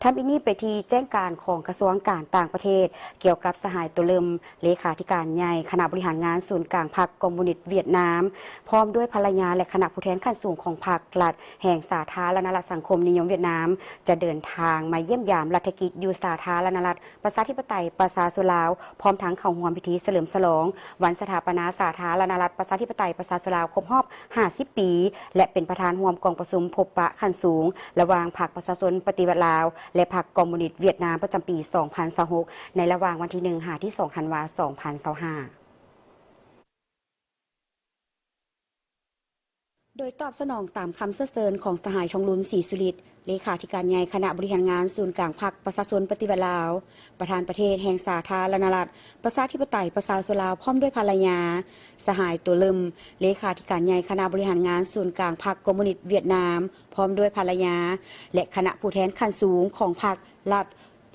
ທຳອິດນີ້ໄປທີ່ແຈ້ງການຂອງກະຊວງການຕ່າງປະເທດ ກ່ຽວກັບສະຫາຍ ໂຕເລີມ ເລຂາທິການໃຫຍ່ຄະນະບໍລິຫານງານສູນກາງພັກຄອມມູນິດຫວຽດນາມ ພ້ອມດ້ວຍພັນລະຍາ ແລະ ຄະນະຜູ້ແທນຂັ້ນສູງຂອງພັກລັດແຫ່ງສາທາລະນະລັດສັງຄົມນິຍົມຫວຽດນາມ ຈະເດີນທາງມາຢ້ຽມຢາມລັດຖະກິດຢູ່ສາທາລະນະລັດ ປະຊາທິປະໄຕປະຊາຊົນລາວ, ພ້ອມທັງເຂົ້າຮ່ວມພິທີສະເຫຼີມສະຫຼອງວັນສະຖາປະນາສາທາລະນະລັດ ປະຊາທິປະໄຕປະຊາຊົນລາວຄົບຮອບຫ້າສິບປີ ແລະ ເປັນປະທານຮ່ວມກອງປະຊຸມພົບປະຂັ້ນສູງ ລະຫວ່າງພັກປະຊາຊົນປະຕິວັດລາວ ແລະ ພັກຄອມມູນິດຫວຽດນາມ ປະຈຳປີສອງພັນຊາວຫົກ ໃນລະຫວ່າງວັນທີໜຶ່ງຫາທີສອງທັນວາສອງພັນຊາວຫ້າ. ໂດຍຕອບສະໜອງຕາມຄຳເຊື້ອເຊີນຂອງສະຫາຍ ທອງລຸນ ສີສຸລິດ ເລຂາທິການໃຫຍ່ຄະນະບໍລິຫານງານສູນກາງພັກປະຊາຊົນປະຕິວັດລາວ, ປະທານປະເທດແຫ່ງສາທາລະນະລັດ ປະຊາທິປະໄຕ ປະຊາຊົນລາວ ພ້ອມດ້ວຍພັນລະຍາ, ສະຫາຍ ໂຕເລີມ ເລຂາທິການໃຫຍ່ຄະນະບໍລິຫານງານສູນກາງພັກຄອມມູນິດຫວຽດນາມ ພ້ອມດ້ວຍພັນລະຍາ ແລະ ຄະນະຜູ້ແທນຂັ້ນສູງຂອງພັກລັດ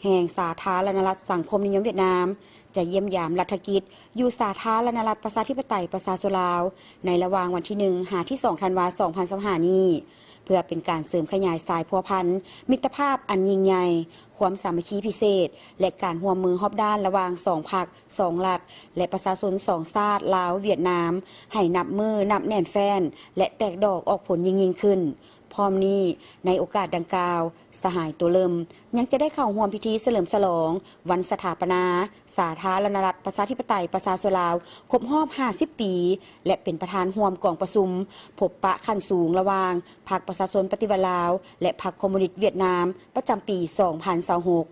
ແຫ່ງສາທາລະນະລັດສັງຄົມນິຍົມຫວຽດນາມ ຈະຢ້ຽມຢາມລັດຖະກິດຢູ່ສາທາລະນະລັດປະຊາທິປະໄຕປະຊາຊົນລາວ ໃນລະຫວ່າງວັນທີໜຶ່ງຫາທີສອງທັນວາສອງພັນຊາວຫ້ານີ້ ເພື່ອເປັນການເສີມຂະຫຍາຍສາຍພົວພັນ ມິດຕະພາບອັນຍິ່ງໃຫຍ່, ຄວາມສາມັກຄີພິເສດ ແລະ ການຮ່ວມມືຮອບດ້ານລະຫວ່າງສອງພັກ, ສອງລັດ ແລະ ປະຊາຊົນສອງຊາດ ລາວ-ຫວຽດນາມ ໃຫ້ນັບມື້ນັບແໜ້ນແຟ້ນ ແລະ ແຕກດອກອອກຜົນຍິ່ງໆຂຶ້ນ. ພ້ອມນີ້, ໃນໂອກາດດັ່ງກ່າວ, ສະຫາຍ ໂຕເລີມ ຍັງຈະໄດ້ເຂົ້າຮ່ວມພິທີສະເຫຼີມສະຫຼອງວັນສະຖາປະນາສາທາລະນະລັດ ປະຊາທິປະໄຕ ປະຊາຊົນລາວ ຄົບຮອບຫ້າສິບປີ ແລະ ເປັນປະທານຮ່ວມກອງປະຊຸມພົບປະຂັ້ນສູງລະຫວ່າງພັກປະຊາຊົນປະຕິວັດລາວ ແລະ ພັກຄອມມູນິດຫວຽດນາມ ປະຈຳປີສອງພັນຊາວຫົກ.